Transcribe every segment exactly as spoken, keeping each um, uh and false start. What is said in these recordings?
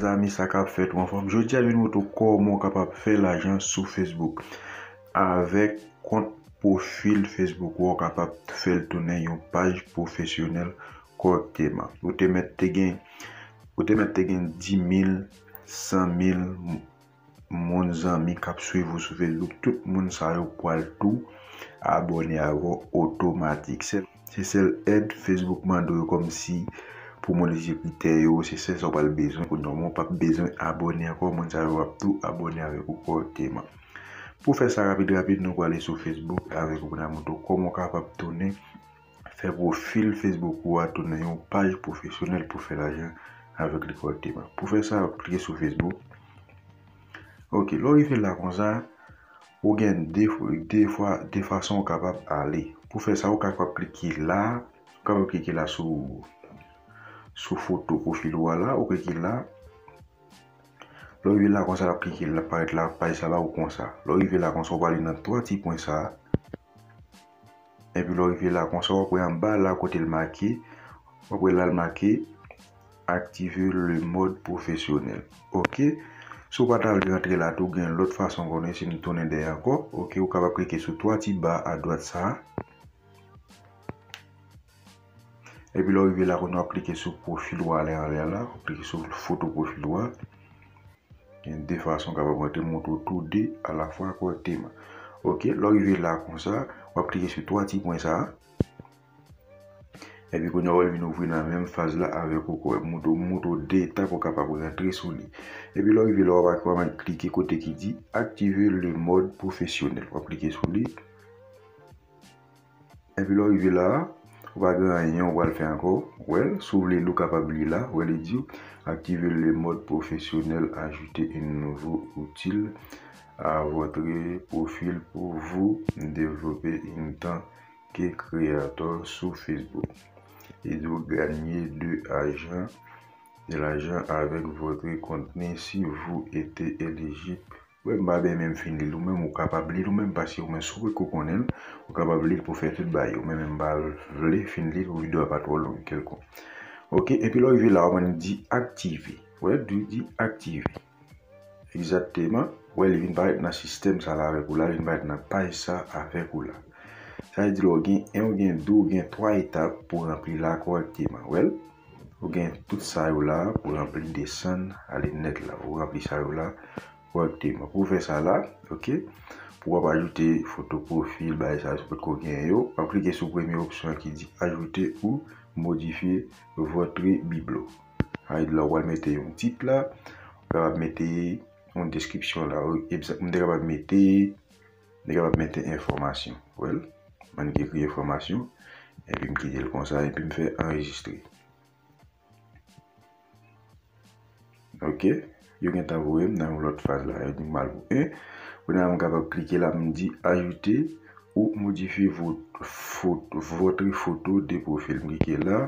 Mezanmi, sa k ap fèt, ou anfòm? Jodi a, m vin montre w kòman w kapab fè lajan sou Facebook. Avèk kont pwofil Facebook ou, w kapab fè l tounen yon paj pwofesyonèl kòrèkteman. Ou te mèt te gen, ou te mèt te gen dis mil, san mil moun zanmi k ap swiv ou sou Facebook. Tout moun sa yo pral tou abòne avè w otomatik. Se, se sèl èd Facebook mande w yo kòmsi pou monetize kritè yo, se sèl sa w pral bezwen. Kounye a w p ap bezwen abòne ankò, moun sa yo ap tou abòne avèk ou kòrèkteman. Pou fè sa rapid rapid, nou prale sou Facebook avèk ou pou n montre w kòman w kapab tounen fè pwofil Facebook ou a tounen yon paj pwofesyonèl pou fè lajan avèk li kòrèkteman. Pou fè sa, w ap klike sou Facebook. Ok, lè w rive la konsa, ou gen de, de fwa, de fason ou kapab ale. Pou fè sa, ou kapab klike la, ou kapab klike la sou, sou foto pwofil ou a la, ou klike la. Lè w rive la konsa, l ap klike, l ap parèt la, paj sa ba ou konsa. Lè w rive la konsa, w prale nan twa ti pwen sa. Epi lè w rive la konsa, w ap wè anba la kote l make, w ap wè la l make, activer le mode professionnel. Ok. Si w pa ta vle rantre la tou, gen lòt fason konnen si nou tounen dèyè ankò. Ok, ou kapab klike sou twa ti ba adwat sa a. Epi lè w rive la, kounye a w ap klike sou pwofil ou a anlè anlè la, w ap klike sou foto pwofil ou a. Gen de fason w kapab rantre, montre w tou de alafwa kòrèkteman. Ok, lè w rive la konsa, w ap klike sou twa ti pwen sa a. Epi kounye a w al vin ouvri nan menm faz la avèk ou, kòrèk, montre w, montre w de etap ou kapab rantre sou li. Epi lè w rive la, w ap, w ap klike kote ki di activer le mode professionnel. W ap klike sou li. Epi lè w rive la, ou pa gen anyen ou pral fè ankò. Ou wè l, si w vle li, ou kapab li la. Ou wè li di w, activer le mode professionnel, ajouter un nouveau outil à votre profil pour vous développer en tant que créateur sur Facebook et de gagner de l'argent, de l'argent avec votre contenu si vous êtes éligible. Wè, m pa byen menm fin li l, ou menm ou kapab li l ou menm, paske ou menm si w poko konnen l, ou kapab li l pou fè tout bagay yo. Men, men m pa vle fin li l pou videyo a pa twò long kèlkonk. Ok, epi lè w rive la, w ap di aktive. Wè, di, di aktive. Egzakteman, wè, li vin parèt nan sistèm sa la avèk ou la, li vin parèt nan paj sa avèk ou la. Sa vle di lè w gen en, ou gen de, ou gen twa etap pou ranpli la kòrèkteman. Wè l? Ou gen tout sa yo la pou ranpli, desann, ale nèt la. Ou ranpli sa yo la kòrèkteman. Pou w fè sa la, ok, pou w ap ajoute foto pwofil, bagay sa yo, si w potko gen yo, w ap klike sou premye opsyon an ki di ajouter ou modifier votre biblo. Sa vle di la, ou pral mete yon tit la, ou kapab mete yon deskripsyon la. Ou, egzanp, m te kapab mete, m te kapab mete enfòmasyon. Wè l? Mwen ekri enfòmasyon, epi m kite l konsa, epi m fè anrejistre. Ok, yo gentan voye m nan yon lòt faz la. Yo di m al pou en. Kounye a m kapab klike la, m di ajouter ou modifier vo-, fo-, votre photo de profil. M klike la.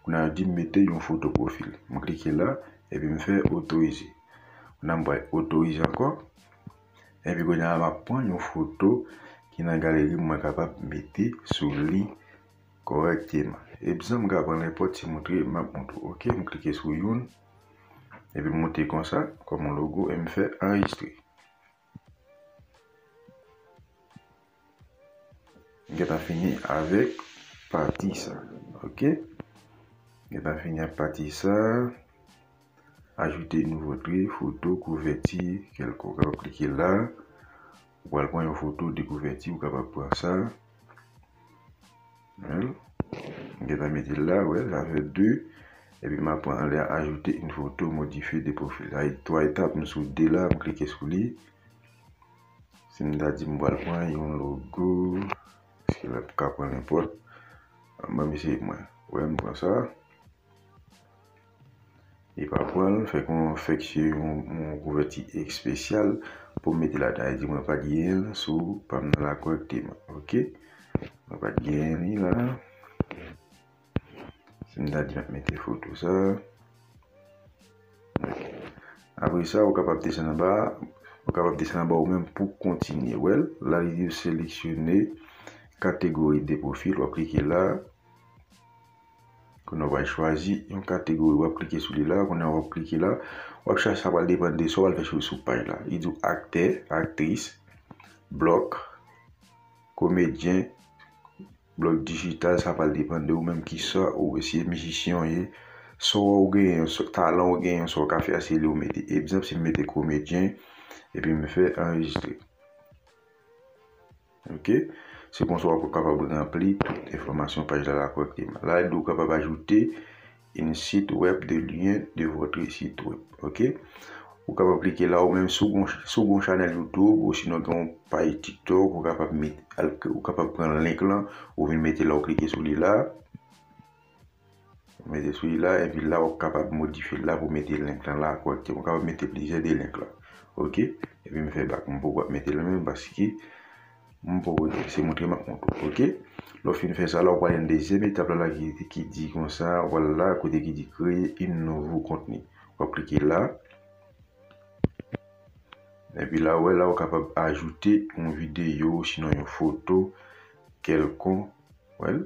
Kounye a yo di m mete yon foto pwofil. M klike la, epi m fè otorize. Kounye a m pral otorize ankò. Epi kounye a m ap pran yon foto ki nan galeri m, mwen kapab mete sou li kòrèkteman. Egzanp, m ka pran nenpòt ti moutre, m ap montre w. Ok, m klike sou youn. Epi m monte konsa, kòm yon logo, e m fè anrejistre. M gentan fini avèk pati sa. Ok? M gentan fini ak pati sa. Ajouter nouvo trait, foto, kouvèti, kèlkonk. Ou kapab klike la. Ou pral pran yon foto de kouvèti, ou kapab pran sa. Wè l. M gentan mete l la, wè, sa fè de. Epi m ap pran anlè a, ajouter une photo, modifier de profil. Sa e twa etap, m sou de la, m klike sou li. Si m ta di m pral pran yon logo, èske l ap ka pran nenpòt? Ban m eseye mwen. Wè, m pran sa. Li pa pran l, fèk yon, fèk se yon, yon kouvèti espesyal pou m mete ladan. Li di mwen pa t genyen l sou pa m nan la kòrèkteman. Ok? Mwen pa t genyen li la. Si m ta di m ap mete foto sa. Ok. Apre sa, ou kapab desann anba, ou kapab desann anba ou menm pou kontinye. Wè l, la li di w seleksyone kategori de pwofil, w ap klike la. Kounye a w pral chwazi yon kategori, w ap klike sou li la, kounye a w ap klike la, w ap chwazi, sa pral depann de sa w pral fè sou, sou paj la. Li di w aktè, aktris, blòg, komedyen, blòg dijital, sa pral depann de ou menm kisa ou, si se mizisyen w ye, sa w genyen, sa, talan w genyen, sa w ka fè a, se li w mete. Egzanp, si m mete komedyen, epi m fè anrejistre. Ok? Se konsa w ap kapab ranpli tout enfòmasyon paj la, la kòrèkteman. La, li di w kapab ajoute une site web de lien de votre site web. Ok? Ou kapab klike la, ou menm si w gon, si w gon chanèl YouTube, ou sinon gen yon paj TikTok, ou kapab met, al, ou kapab pran link lan, ou vin mete la, ou klike sou li la. Ou mete sou li la, epi la, ou kapab modifye la pou mete link lan la kòrèkteman. Ou kapab mete plizyè de link lan. Ok? Epi m fè bak. M poko ap mete l menm paske m poko enterese montre m ap montre w. Ok? Lè w fin fè sa la, ou pral nan dezyèm etap la, la ki, ki di konsa, ou pral la, kote ki di créer un nouveau contenu. W ap klike la. Epi la, ou wè la, ou kapab ajoute yon videyo, sinon yon foto kèlkonk. Wè l?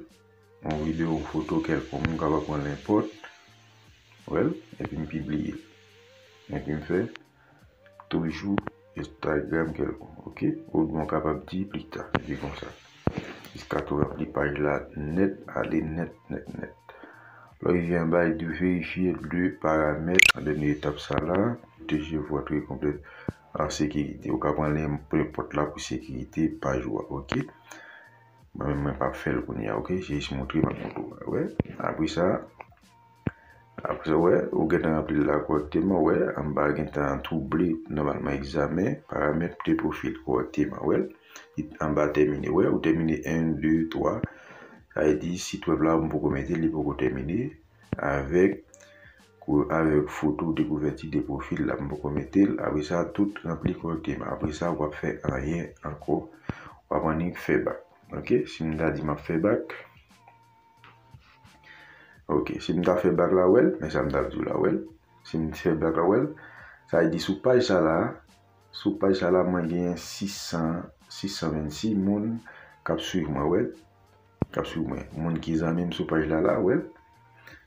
Yon videyo, yon foto kèlkonk. M kapab pran nenpòt. Wè l? Epi m pibliye l. Epi m fè toujou Instagram kèlkonk. Ok? Oubyen w kapab di pli ta. Di konsa. Jiskaske w ranpli paj la nèt, ale nèt, nèt, nèt. Lè w rive anba, li di verifye de paramèt. An dènye etap sa la, protéger votre compte en sécurité. Ou ka pran lyen, peu importe la pou sekirite paj ou a, ok? Mwen menm, mwen p ap fè l kounye a, ok? Se jis montre m ap montre w. Wè, apre sa, apre sa, wè, ou gentan ranpli l la kòrèkteman, wè, anba gentan tou ble, nòmalman, egzamen, paramèt de pwofil kòrèkteman, wè. Li anba tèmine, wè, ou tèmine en, de, twa. Sa vle di, sit wèb la, m poko mete l, li poko tèmine. Avèk, kou, avèk foto de couverture de profil la, m poko mete l. Apre sa, tout ranpli kòrèkteman. Apre sa, w p ap fè anyen ankò. W ap annik fè bak. Ok, si m ta di m ap fè bak. Ok, si m ta fè bak la, wè l, men sa m t ap di w la, wè l. Si m fè bak la, wè l. Sa vle di sou paj sa la, sou paj sa la, mwen genyen sis san, sis san vennsis moun k ap swiv mwen, wè l. K ap swiv mwen. Moun ki zanmi m sou paj la, la, wè l.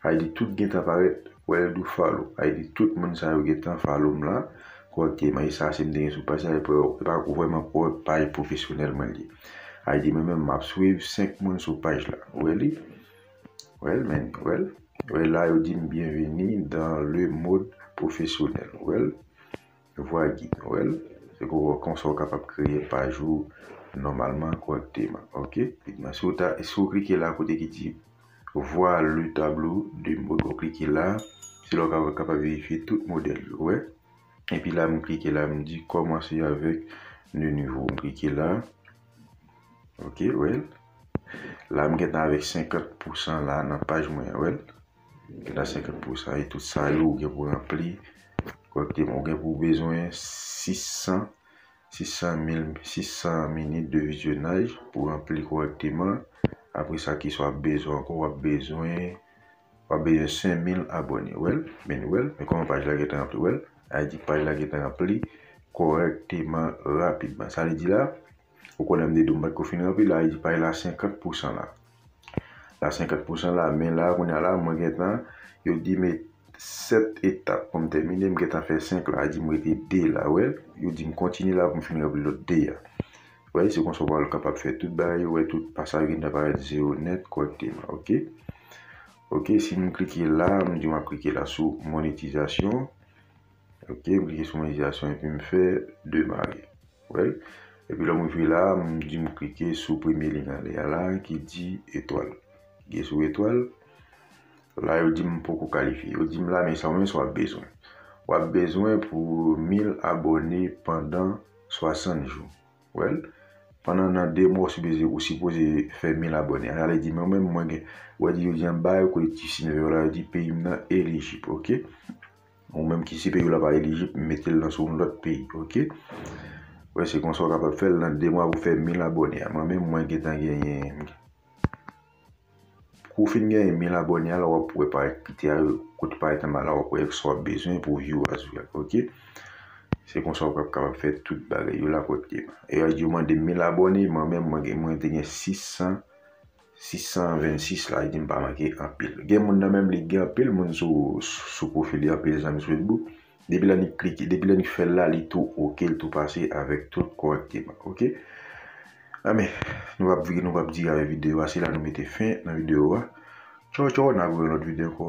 Sa vle di tout gentan parèt, wè l, do follow. Sa vle di tout moun sa yo gentan follow m la kòrèkteman. E sa, si m te gen sou paj sa, e pa, e pa vrèman paj pwofesyonèl mwen li. Sa vle di mwen menm, m ap swiv senk moun sou paj la. Wè li? Wè l, men, wè l? Wè la, yo di m bienvenue dans le monde professionnel. Wè l? Vwa gid, wè l? Se kon, konsa w kapab kreye paj ou nòmalman, kòrèkteman. Ok? Epi, si w ta, si w klike la kote ki di voir le tableau de mode, ou klike la, se la w ka, kapab verifye tout modèl yo, wè. Epi la, m klike la, m di commencer avec le nouveau. M klike la. Ok, wè l? La, m gentan avèk senkant pousan la nan paj mwen an, wè l? Gentan senkant pousan. E tout sa yo, ou gen pou ranpli kòrèkteman. Ou gen pou bezwen sis san, sis san mil, sis san minit de vizyonaj pou ranpli kòrèkteman. Apre sa, kisa w ap bezwen ankò? W ap bezwen, w ap bezwen senk mil abòne. Wè l? Men wè l? Men kòman paj la gentan ranpli? Wè l? Sa vle di paj la gentan ranpli kòrèkteman, rapidman. Sa vle di la, ou konnen m te di w m pa t ko fin ranpli, la, li di paj la senkant pousan la. La senkant pousan la, men la, kounye a la, mwen gentan, yo di m sèt etap pou m tèmine, m gentan fè senk la, li di m rete de la, wè, yo di m kontinye la pou m fin ranpli lòt de a. Wè, se konsa w pral kapab fè tout bagay yo, wè, tout pasaj yo gentan parèt zewo nèt kòrèkteman, ok? Ok, si m klike la, m di m ap klike la sou monetizasyon. Ok, m klike sou monetizasyon epi m fè demare. Wè l? Epi lè m rive la, m di m klike sou premye liy anlè a la ki di etwal. Klike sou etwal. La, yo di m poko kalifye. Yo di m la, men sa w menm sa w ap bezwen. W ap bezwen pou mil abòne pandan swasant jou. Wè l? Pandan nan de mwa, ou sipoze, ou sipoze fè mil abòne. Sa vle di, mwen menm, mwen gen, wè di yo di anba yo, kolektif Silver la, yo di peyi m nan elijib, ok? Ou menm ki si peyi w la pa elijib, mete l nan sou yon lòt peyi, ok? Wè, se konsa w kapab fè l nan de mwa pou fè mil abòne a. Mwen menm, mwen gentan genyen, kou w fin genyen mil abòne a la, w ap wè parèt kritè a yo, kote parèt anba la, w ap wè sa w ap bezwen pou view as well, ok? Se konsa w ap kapab fè tout bagay yo la kòrèkteman. E yo di yo mande mil abòne, mwen menm, mwen gen, mwen te gen sis san, sis san vennsis la, li di m pa manke anpil. Gen moun nan menm li gen anpil moun sou, sou pwofil li, anpil zanmi sou Facebook. Depi lè li klike, depi lè li fè l la, li tou oke, li tou pase avèk tout kòrèkteman, oke? Anben, nou p ap vire, nou p ap dire avèk videyo a, se la nou mete fen nan videyo a. Tchaw, tchaw, n ap wè lòt videyo ankò.